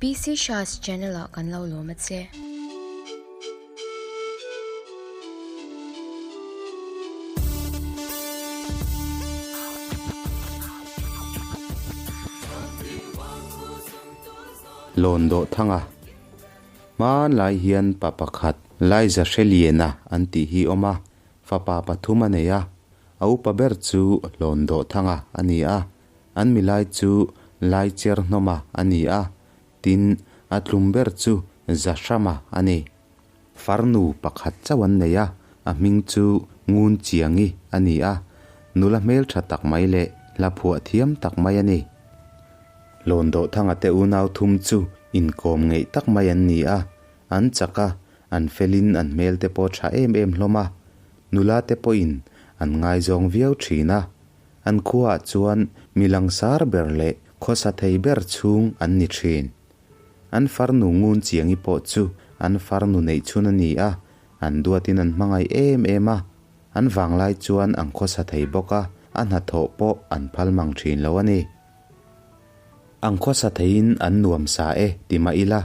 PC Shah's channel ah kan lo lawm a che. Lawn dawh thang a. Hmanlai hian pa pakhat Laiza Hreliana an tih hi awm a, fapa pathum a nei a. A upa ber chu Lawn dawh thanga a ni a, an milai chu Laicher hnawma a ni a, tin, a tlum ber chu Zahrama a ni. Farnu pakhat chauh an nei a, a hming chu Ngun Chiangi a ni a, nula hmeltha tak mai leh hla phuah thiam tak mai a ni. Lawn Dawhthanga te unau thum chu inkawm ngeih tak mai an ni a, an chak a, an felin an hmel te pawh tha em em hlawm a, nula te pawhin an ngaizawng viau thin a. An khuaah chuan mi langsar ber leh khawsa thei ber chhung an ni thin. An farnu ngun chiangi pawh chu an farnu neih chhun a ni a, an duatin an hmangaih em em a. An vanglai chuan an khawsa thei bawk a, a hnathawh pawh an phal mang thin lo a ni. An khawsa theiin an nuam sa e ti mah ila,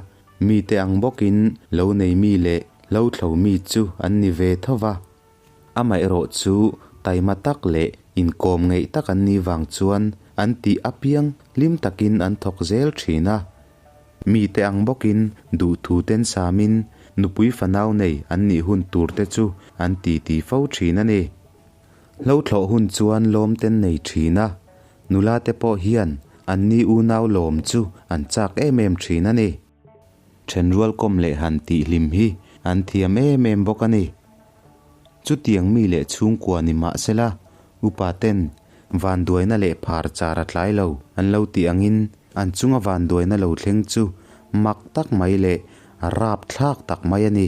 mite ang bawkin lo nei mi leh lo thlo mi chu an ni ve tho va. Amaherawh chu taima tak leh inkawm ngeih tak an nih vang chuan an tih apiang hlim takin an thawk zel thin a. Mite ang bawkin duhthu ten samin nupui fanau nei an nih hun tur te chu an titi fo thin a ni. Hlothlawh hun chuan lawm ten nei thin a, nula te pawh hian an ni unau lawm chu an chak em em thin a ni. Thenrual kawm leh han tih hlim hi an thiam em em bawk a ni. Chutiang mi leh chhungkua ni mah sela, upa ten vanduaina leh phar char a tlai lo an lo tih angin an chunga vanduaina lo thleng chu mak tak mai leh rapthlak tak mai a ni.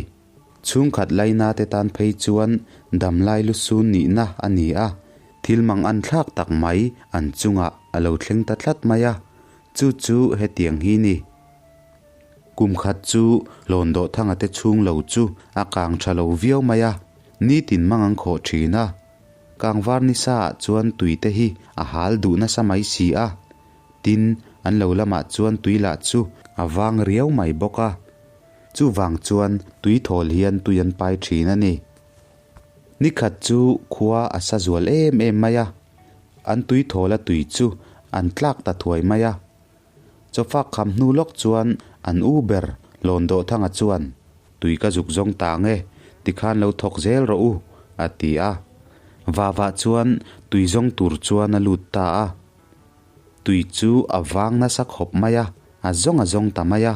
Chhungkhat laina te tan phei chuan damlai lusun nihna a ni a, thil mang an thlak tak mai an chungah a lo thleng ta tlat mai a, chu chu hetiang hi ni. Kum khat chu Hlawn Dawhthanga te chhung lo chu a kang tha lo viau mai a, nitin mang an khawh thin a. Kangvar ni sa ah chuan tui te hi a hal duh nasa mai si a, tin an lo lamah chuan tui lah chu a vang riau mai bawk a. Chuvang chuan tui thawl hian tui an pai thin a ni. Nikhat chu khua a sa zual em em mai a, an tui thawl a tui chu an tlak ta thuai mai a. Chawfak kham hnu lawk chuan an u ber Lawn Dawhthanga chuan, Tui ka zuk zawng ta ang e, tikhan lo thawk zel rawh u, a ti a. Vavah chuan tui zawng tur chuan a lut ta a. Tui chu a vang nasa khawp mai a, a zawng a zawng ta mai a,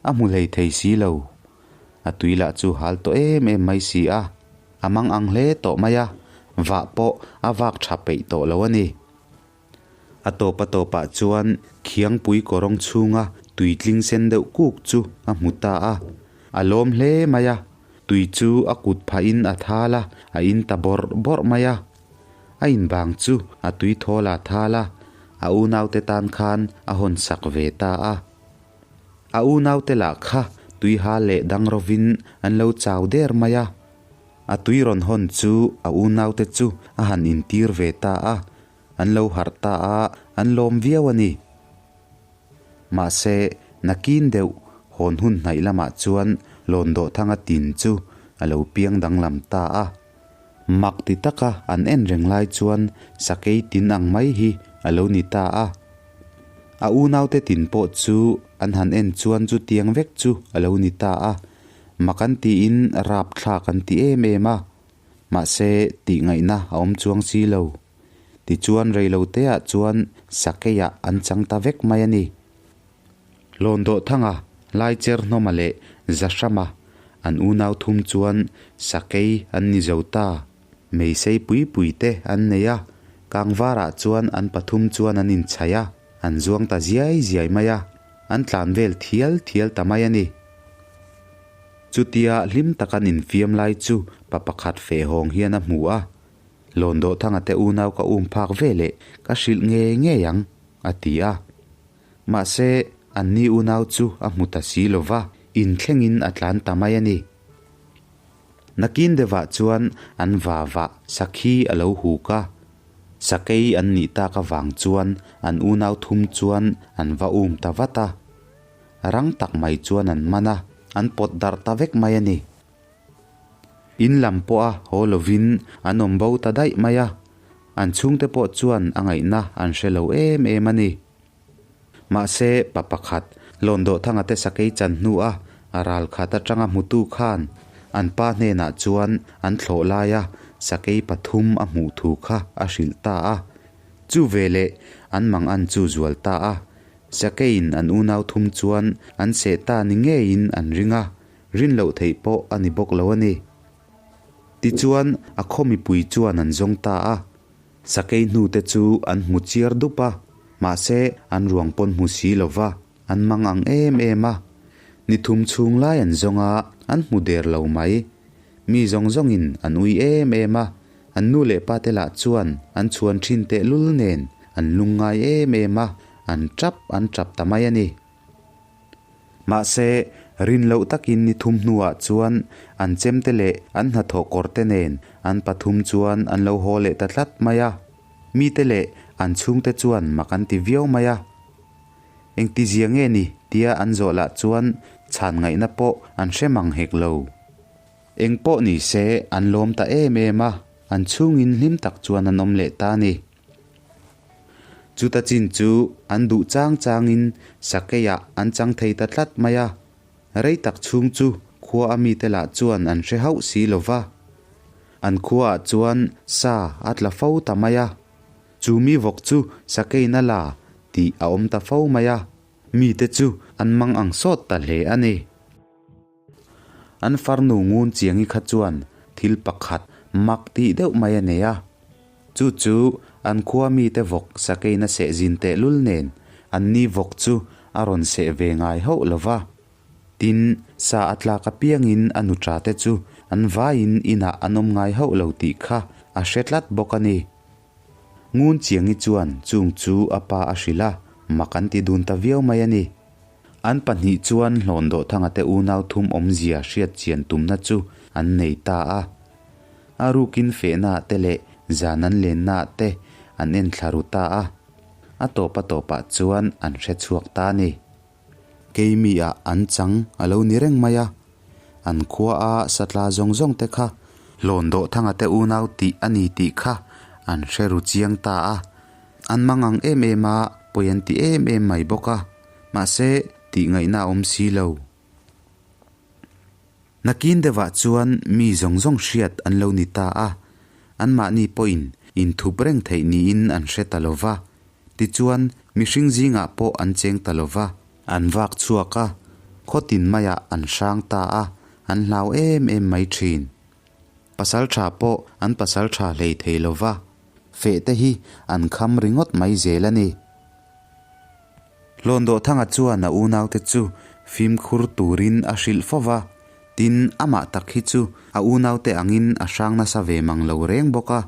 a hmu hlei thei si lo. A tui lah chu hal tawh em em mai si a, a mang ang hle tawh mai a, vah pawh a vak tha peih tawh lo a ni. A tawp a tawpah chuan khiangpui kawrawng chhunga tui tling sen deuh kuk chu a hmu ta a. A lawm hle mai a, tui chu a kut phahin a thal a, a in ta bawrh bawrh mai a. A inbang chu a tui thawl a thal a, a unaute tan khan a hawn sak ve ta a. A unaute lah kha tui hal leh dang rovin an lo chau der mai a. A tui rawn hawn chu a unaute chu a han intir ve ta a, an lo harh ta a, an lawm viau a ni. Mahse, nakin deuh hawn hun hnaih lamah chuan Lawn Dawhthanga tin chu a lo piang danglam ta a. Mak ti taka an en reng lai chuan sakei tin ang mai hi a lo ni ta a. A unaute tin pawh chu an han en chuan chutiang vek chu a lo ni ta a. Mak an tiin rapthlak an ti em em a, mahse tih ngaihna a awm chuang si lo. Tichuan reiloteah chuan sakeiah an chang ta vek mai a ni. Hlawndawhthanga, Laicherhnawma leh Zahrama an unau thum chuan sakei an ni zo ta. Meisei pui pui te an nei a, kangvarah chuan an pathum chuan an inchhaih a, an zuang ta ziai ziai mai a. An tlan vel thial thial ta mai a ni. Chutia hlim tak an infiam lai chu pa pakhat fehawng hian a hmu a, Lawn Dawhthanga te unau ka um phak ve leh ka hrilh ngei ngei ang, a ti a. Mahse, anni unau chu a hmu ta si lo va, inthlengin a tlan ta mai a ni. Nakin deuhah chuan an vavah sakhi a lo huk a, sakei an nih tak avang chuan an unau thum chuan an va um ta vat a. rang tak mai chuan an man a, an pawt darh ta vek mai a ni. In lam pawha haw lovin an awm bo ta daih mai a, an chhungte pawh chuan a ngaihna an hre lo em em a ni. Mahse, pa pakhat, Lawndawhthanga te sakei chan hnua a ral khat atanga hmutu khan an pa hnenah chuan an thlawh laia sakei pathum a hmuh thu kha a hrilh ta a. Chu veleh an mang an chu zual ta a. Sakeiin an unau thum chuan an seh ta ni ngeiin an ring a, rin loh theih pawh a ni bawk lo a ni. Tichuan, a khaw mipui chuan an zawng ta a. Sakei hnute chu an hmu chiar dup a, mahse an ruang pawn hmu si lo va, an mang ang em em a. Ni thum chhung lai an zawng a, an hmu der lo mai. Mi zawng zawngin an ui em em a, an nu leh pate lah chuan an chhuan thin tehlul nen an lungngai em em a, an tap an tap ta mai a ni. Mahse, rin loh takin ni thum hnuah chuan an chemte leh an hnathawh kawrte nen an pathum chuan an lo haw leh ta tlat mai a. Mite leh an chhungte chuan mak an ti viau mai a. Engtizia nge ni tia an zawh lah chuan chhan ngaihna pawh an hre mang hek lo. Eng pawh ni se an lawm ta em em a, an chhungin hlim tak chuan an awm leh ta a ni. Chuta chin chu an duh chang changin sakeiah an chang thei ta tlat mai a, rei tak chhung chu khua a mite lah chuan an hre hauh si lo va. An khuaah chuan sa a tla fo ta mai a, chu mi vawk chu sakeiin a la tih a awm ta fo mai a, mite chu an mang ang sawt ta hle a ni. An farnu ngun chiangi kha chuan thil pakhat mak tih deuh mai a nei a. Chu chu an khua mite vawk sakeina seh zin tehlul nen an ni vawk chu a rawn seh ve ngai hauh lo va. Tin, sa a tlak apiangin a nuṭa te chu an vaiin inah an awm ngai hauh lo tih kha a hre tlat bawk a ni. Ngun chiangi chuan chung chu a pa a hrilh a, mak an ti dun ta viau mai a ni. An pahnih chuan Hlawndohthanga te unau thum awmzia hriat chian tumna chu an nei ta a. A rukin fehnaah te leh zan an lennaah te an en thla ru ta a. A tawp a tawpah chuan an hre chhuak ta a ni. Keimi ah an chang a lo ni reng mai a. An khua a satla zawng zawng te kha Hlawndohthanga te unau tih a ni tih kha an hre ru chiang ta a. An mang ang em em a, pawi an ti em em mai bawk a, mahse tih ngaihna a awm si lo. Nakin deuhah chuan mi zawng zawng hriat an lo ni ta a, anmahni pawhin inthup reng theih niin an hre ta lo va, tichuan mihring zingah pawh an cheng ta lo va. An vak chhuak a, khawtin maiah an hrang ta a, an hlau em em mai thin. Pasal tha pawh an pasal tha hlei thei lo va, feh te hi an kham ringawt mai zel a ni. Hlawndawhthanga chuan a unaute chu fimkhur turin a hrilh fo va, tin amah tak hi chu a unaute angin a hrang nasa ve mang lo reng bawk a.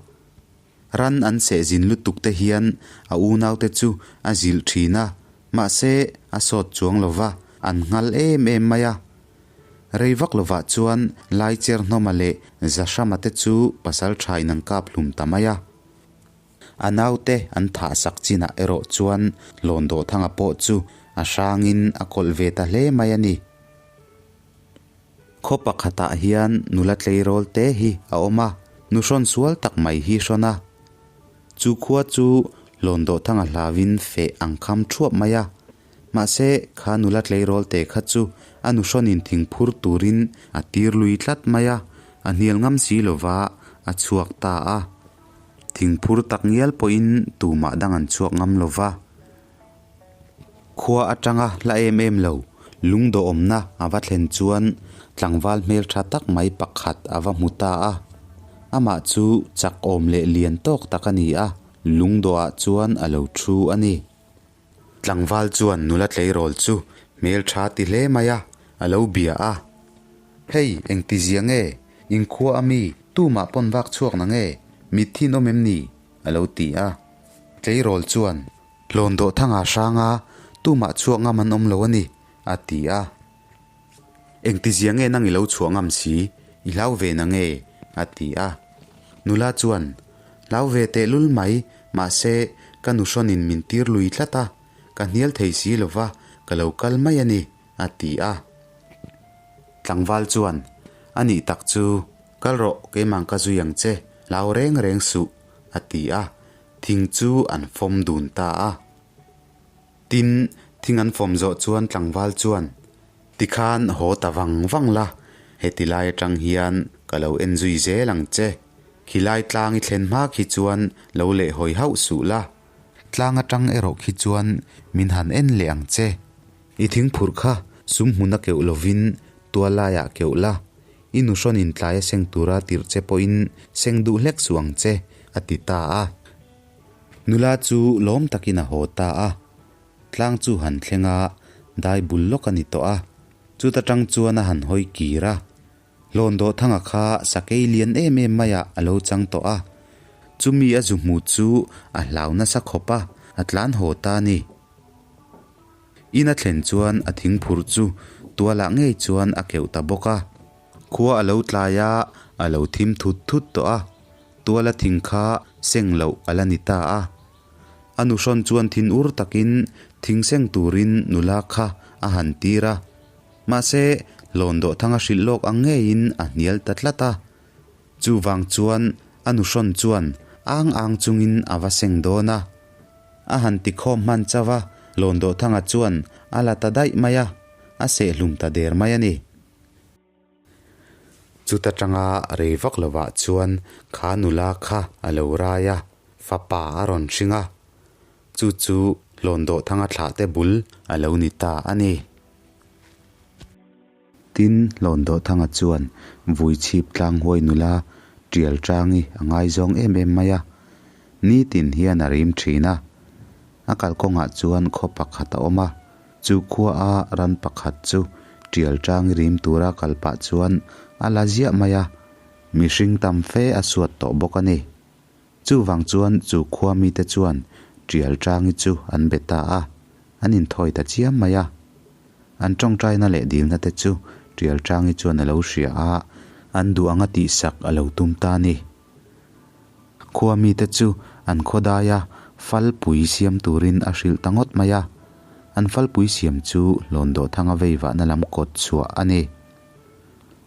Ran an seh zin lutuk te hian a unaute chu a zilh thin a, mahse a sawt chuang lo va, an nghal em em mai a. Rei vak lovah chuan Laicher hnawma leh Zahrama te chu pasal thain an kap hlum ta mai a. A naute an thah sak chinah erawh chuan Lawndawhthanga pawh chu a hrangin a kawlh ve ta hle mai a ni. Khaw pakhatah hian nula tleirawl te hi a awm a, nu hrawn sual tak mai hi hrawn a. Chu khua chu Lawndawhthanga hlauin feh ang kham thuap mai a. Mahse, kha nula tleirawl te kha chu a nu hrawnin thingphur turin a tir lui tlat mai a, a hnial ngam si lova a chhuak ta a. Thingphur tak ngial pawhin tumah dang an chhuak ngam lova. Khua atanga hla em em lo, lungdawhawmna a va thlen chuan tlangval hmeltha tak mai pakhat a va hmu ta a. Amah chu chakawm leh lian tawk tak a ni a, lungdawhah chuan a lo thu a ni. Tlangval chuan nula tleirawl chu hmeltha ti hle mai a, a lo bia a. Hei, engtizia nge? Inkhua a mi, tumah pawn vak chhuak na nge? Mitthi in awm em ni? a lo ti a. Tleirawl chuan, Hlawn dawhthanga hranga tumah chhuak ngam an awm lo a ni, a ti a. Engtizia nge nang i lo chhuah ngam si? I hlau ve na nge? a ti a. Nula chuan, Hlau ve tehlul mai, mahse, ka nu hrawnin min tir lui tlat a, ka hnial thei si lo va, ka lo kal mai a ni. a ti a. Tlangval chuan, A nih tak chu, kal rawh, keimah ka zui ang che, hlau reng reng suh, a ti a. Thing chu an fawm dun ta a. Tin, thing an fawm zawh chuan tlangval chuan, Tikhan haw ta vang vang la, heti lai atang hian ka lo en zui zel ang che. Khilai tlang i thlen hma khi chuan lo leh hawi hauh suh la. Tlang atang erawh khi chuan min han en leh ang che. I thingphurh kha sum hmuna keuh lovin tual laiah keuh la, i nuhrawn in tlai a seng tura tirh che pawhin seng duh hlek suh ang che, a ti ta a. Nula chu lawm takin a haw ta a. Tlang chu han thleng a, dai bul lawk a ni tawh a. Chuta tang chuan a han hawi kir a. Hlawndawhthanga kha sakei lian em em maiah a lo chang tawh a. Chumi a zu hmu chu a hlau nasa khawp a, a tlan haw ta a ni. In a thlen chuan a thingphurh chu tualah ngei chuan a keuh ta bawk a. Khua a lo tlai a, a lo thim thut thut tawh a. Tuala thing kha seng loh a la ni ta a. A nuhrawn chuan thin ur takin thing seng turin nula kha a han tir a. Mahse, Hlawndawhthanga hrilh lawk ang ngeiin a hnial ta tlat a. Chuvang chuan a nuhrawn chuan ang ang chungin a va seng dawn a. A han ti khawm hman chauh a, Hlawndawhthanga chuan a la ta daih mai a, a sehhlum ta der mai a ni. Chuta tanga rei vak lovah chuan kha nula kha a lo rai a, fapa a rawn hring a. Chu chu Hlawndawhthanga thlahte bul a lo ni ta a ni. Tin, Hlawndawhthanga chuan vui chhip tlang huai nula tial tangi a ngaizawng em em mai a. Nitin hian a rim thin a. A kalkawngah chuan khaw pakhat a awm a. Chu khuaa ran pakhat chu tial tangi rim tura kal pah chuan a la ziah mai a. Mihring tam fe a suat tawh bawk a ni. Chuvang chuan chu khua mite chuan tial tangi chu an be ta a, an inthawi ta chiam mai a. An tawngtaina leh dilna te chu tial tangi chuan a lo hria a, an duh anga tihsak a lo tum ta a ni. Khua mite chu an khawdaia falpui siam turin a hrilh ta ngawt mai a, an falpui siam chu Hlawndawhthanga veivahna lam kawt chhuah a ni.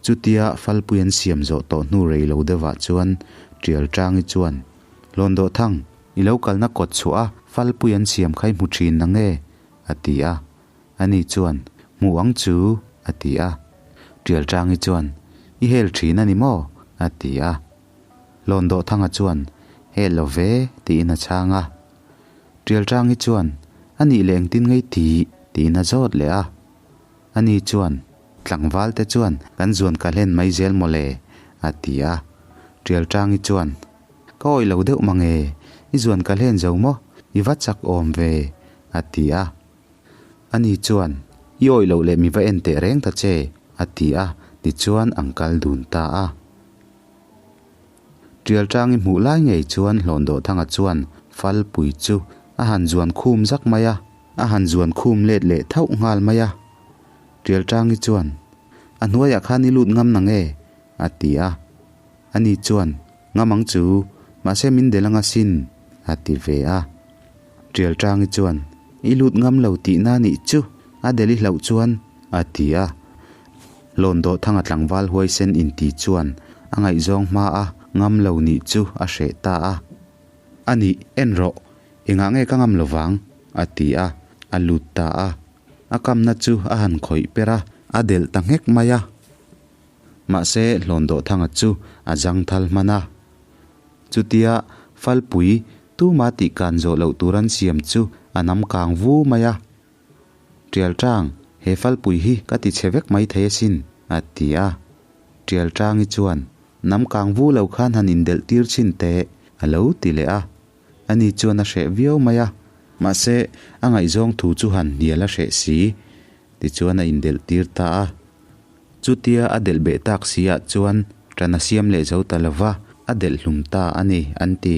Chutia falpui an siam zawh tawh hnu rei lo deuhah chuan Tial Tangi chuan, Hlawndawhthang, i lo kalna kawt chhuah a falpui an siam kha i hmu thin na nge? a ti a. Ani chuan, Hmu ang chu, a ti a. Tial Tangi chuan, I hel thin a ni maw? a ti a. Hlawndawhthanga chuan, Hel lo ve, tiin a chhang a. Tial Tangi chuan, A nih leh engtin ngei ti? tiin a zawt leh a. Ani chuan, Tlangval te chuan kan zuan ka hlen mai zel maw le? a ti a. Tial Tangi chuan, Ka awih lo deuh mang e, i zuan ka hlen zo maw? I va chak awm ve, a ti a. Ani chuan, I awih loh leh mi va en teh reng ta che, a ti a, tichuan an kal dun ta a. Tial Tangi hmuh lai ngei chuan Hlawndawhthanga chuan Falpui chu a han zuan khum zak mai a. A han zuan khum let leh thauh nghal mai a. Tial Tangi chuan, A hnuaiah khan i lut ngam na nge? a ti a. Ani chuan, Ngam ang chu, mahse min del anga sin, a ti ve a. Tial Tangi chuan, I lut ngam lo tihna nih chu, a del i hlauh chuan, a ti a. Lawndawhthanga tlangval huaisen inti chuan a ngaihzawng hma a ngam lo nih chu a hreh ta a. A nih, en rawh, engah nge ka ngam lo vang? a ti a, a lut ta a. A kamna chu a han khawih per a, a delh ta nghek mai a. Mahse, Hlawndawhthanga chu a zangthal hman a. Chutia Falpui tuma tih kan zawh loh tur an siam chu a nam kang vu mai a. Tial Tang, he Falpui hi ka ti chhe vek mai thei asin, a ti a. Tial Tangi chuan, Nam kang vu lo khan han indelh tir chhin teh, a lo ti leh a. Ani chuan a hreh viau mai a, mahse, a ngaihzawng thu chu han hnial a hreh si, tichuan a indelh tir ta a. Chutia a delh beh tak si ah chuan ṭan a siam leh zo ta lo va, a delh hlum ta a ni, an ti.